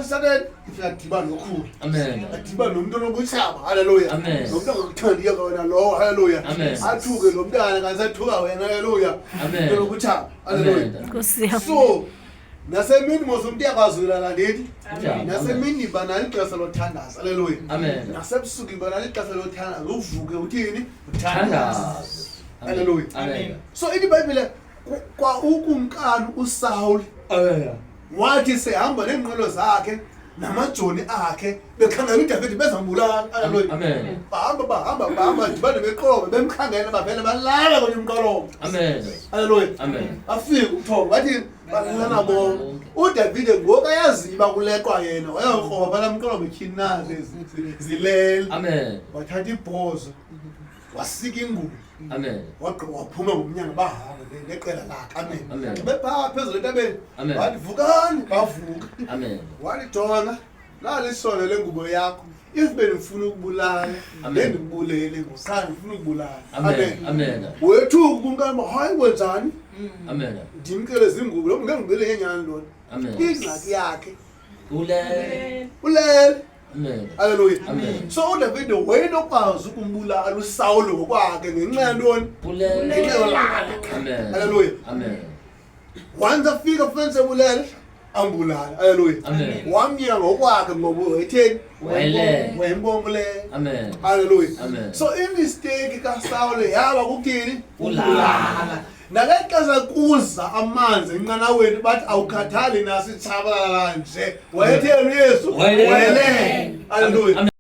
Satan ifika dibana nokhulu. Amen. Adiba nomntu onobutshaba. Hallelujah. Amen. Nomntu ongakuthandiyo ka wena lowo. Hallelujah. Amen. Athuke lo mntana kanti sathuka wena. Hallelujah. Amen. Umntu onobutshaba. Hallelujah. Amen. Nkosi yam. So nasemini mos umntu uyakwazi ulala ndithi. Amen. Nasemini iba nalo ixesha lothandaza. Hallelujah. Amen. Nasebusuku iba nalo ixesha lothandaza. Uvuke uthini? Uthandaze. Thandaza. Hallelujah. Amen. So ithi iBhayibhile kwa ukumkani uSawuli Amen. wathi sehamba neenqwelo zakhe namajoni akhe bekhangela uDavide bezambulala. Haleluya. Amen. Bahamba bahamba bahamba dibane beqobe bemkhangela bavele balala kwenye umqolobo. Amen. Haleluya. Amen. Afika ubuthongo bathi balala bonke. uDavide ngoku ayaziyo uba kuleqwa yena wayokroba bala mqolobo tyhini nazo zilele. Amen. Wathatha ibhozo wasika ingubo. Amen. Wagqiba waphuma ngomnyango bahamba neqela lakhe. Amen. Amen. Bephaa phezulu entabeni. Amen. Wathi vukani bavuka. Amen. Wathi jonga nali isona lengubo yakho. If bendifuna ukubulala, Amen. bendikubulele ngoqha ndifuna ukubulala. Amen. Amen. Wethuka ukumkani uba hayi wenzani? Amen. Ndimkele zingubo lo mntu ngibele ngenyani lona. Amen. Ingxaki yakhe Ulele. ulele. Amen. Haleluya. Amen. So uDavide wayenokwazi ukumbulala uSawule ngokwakhe ngenxa yantoni? Ulele. Ngenxa yolala. Amen. Haleluya. Amen. Once afika fumanise ebulele ambulala. Haleluya. Amen. Wamyeka ngokwakhe ngoba wayetheni? Wayelele. Wayembongulele. Amen. Haleluya. Amen. So imistake kaSawule yaba kuthini? Ulala. Nangexesha kuza amanzi enqanaweni bathi awukhathali nasitshabalala nje. Wayetheni uYesu? Wayelele. Wayelele. Haleluya. Amen.